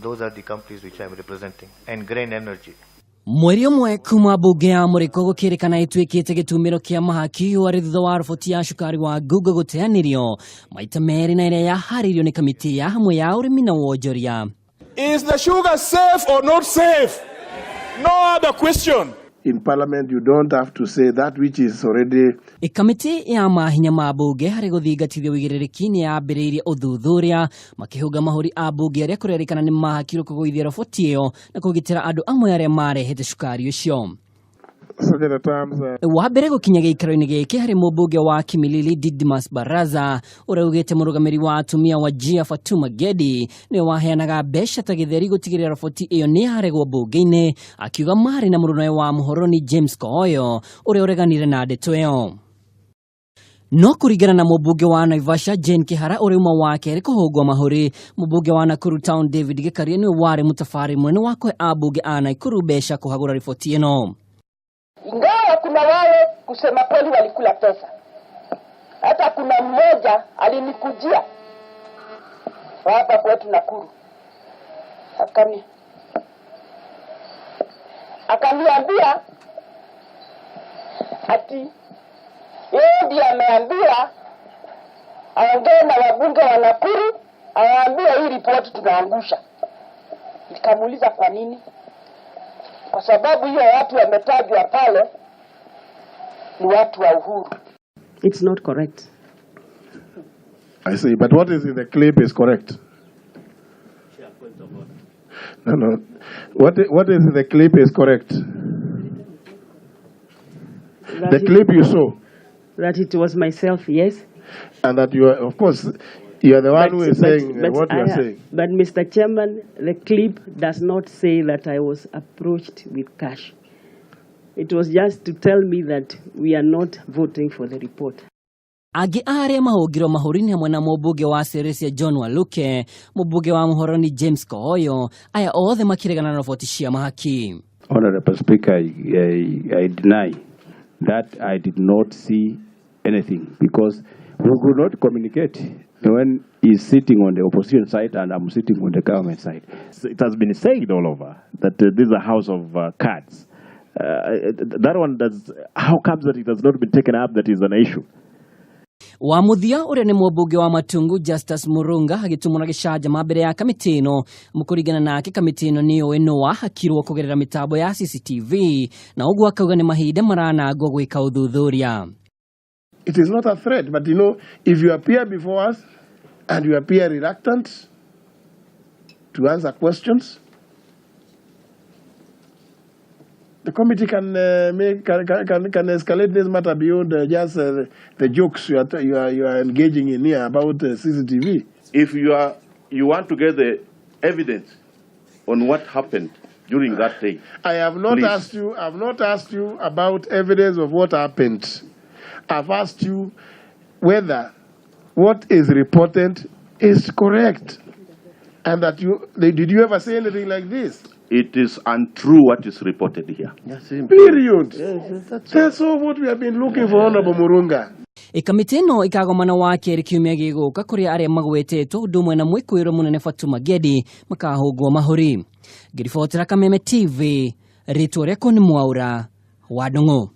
Those are the companies which I am representing, and Grain Energy. Mweri ũmwe kuma mbunge ya Mũrĩkũ gũkĩrĩkana ĩtuĩkĩte gĩtumĩro kĩa mahaki warĩ thutha wa roboti ya cukari wa ngungo gũteanĩrio maita merĩ na ĩrĩa yaharĩirio nĩ kamĩtĩ ya hamwe ya ũrĩmi na wonjoria. Is the sugar safe or not safe? No other question. In Parliament, you don't have to say that which is already Kamĩtĩ ya mahinya ma mbunge harĩ gũthingatithia ũigĩrĩrĩki nĩ yambĩrĩirie ũthuthuria makĩhũnga mahũri a mbunge arĩa kũrerĩkana nĩ mahakirwo kũgũithia roboti ĩyo na kũgitĩra andũ amwe arĩa marehete cukari ũcio. Such the terms. Wa mbere gũkinya gĩikaro-inĩ gĩkĩ harĩ mũmbunge wa Kimilili Didmus Barasa ũrĩa ugĩte mũrũgamĩrĩri wa atumia wa Jia Fatuma Gedi nĩwe waheanaga mbeca ta gĩtheri gũtigĩrĩra roboti ĩyo nĩ yaregwo mbunge-inĩ, akiuga marĩ na mũrũnawe wa Mũhoroni James Kooyo ũrĩa ũreganire na ndeto ĩyo. No kũringana na mũmbunge wa Naivasha Jane Kihara ũrĩa uma wa kerĩ kũhũngwo mahũri, mũmbunge wa Nakuru Town David Gĩkaria nĩwe warĩ mũtabarĩri mũnene wa kũhe ambunge a Nakuru mbeca kũhagũra riboti ĩno. Ingawa kuna wale kusema kweli walikula pesa. Hata kuna mmoja alinikujia hapa kwetu Nakuru, akaniambia ati yeye ndiye ameambiwa aongee na wabunge wa Nakuru, awaambie hii ripoti tunaangusha. Nikamuuliza kwa nini? Kwa sababu hiyo watu wametajwa pale ni watu wa Uhuru. It's not correct. I see, but what is in the clip is correct. No. What is in the clip is correct. That The clip you saw. That it was myself, yes. And that you are, of course, you are the one who is saying what you are saying. But Mr. Chairman, the clip does not say that I was approached with cash. It was just to tell me that we are not voting for the report. Angĩ arĩa mahũngirwo mahũri nĩ hamwe na mũmbunge wa Sirisia John Waluke, mũmbunge wa Muhoroni James Kooyo, aya othe makĩregana na roboti cia mahaki. Honorable Speaker, I deny that I did not see anything because we could not communicate when he's sitting on the opposition side and I'm sitting on the government side. It has been said all over that this is a house of cards. That one does, how comes that it has not been taken up that is an issue? Wa mũthia ũrĩa nĩ mũmbunge wa Matungu Justus Murunga agĩtumwo na gĩcanjama mbere ya kamĩtĩ ĩno. Mũkũringana nake kamĩtĩ ĩno nĩ yũĩ nũ wahakirwo kũgerera mĩtambo ya CCTV na ũguo akauga nĩ mahinda maranangwo gwĩka ũthuthuria. It is not a threat, but if you appear before us and you appear reluctant to answer questions, the committee can escalate this matter beyond just the jokes you are engaging in here about CCTV. If you want to get the evidence on what happened during that day, I have not please. asked you. I have not asked you about evidence of what happened. I've asked you whether what is reported is correct, and that you did you ever say anything like this? It is untrue what is reported here. Yes, period. Yes, that's all what we have been looking for, Honorable Murunga. Kamĩtĩ ĩno ĩkagomana wa kerĩ kiumia gĩgũka kũrĩa arĩa magwetetwo ũndũ ũmwe na mwĩkũĩrwo mũnene Fatuma Gedi makahũngwo mahũri. Ngĩribotera Kameme TV, rĩtwa rĩakwa nĩ Mwaura wa Ndung'u.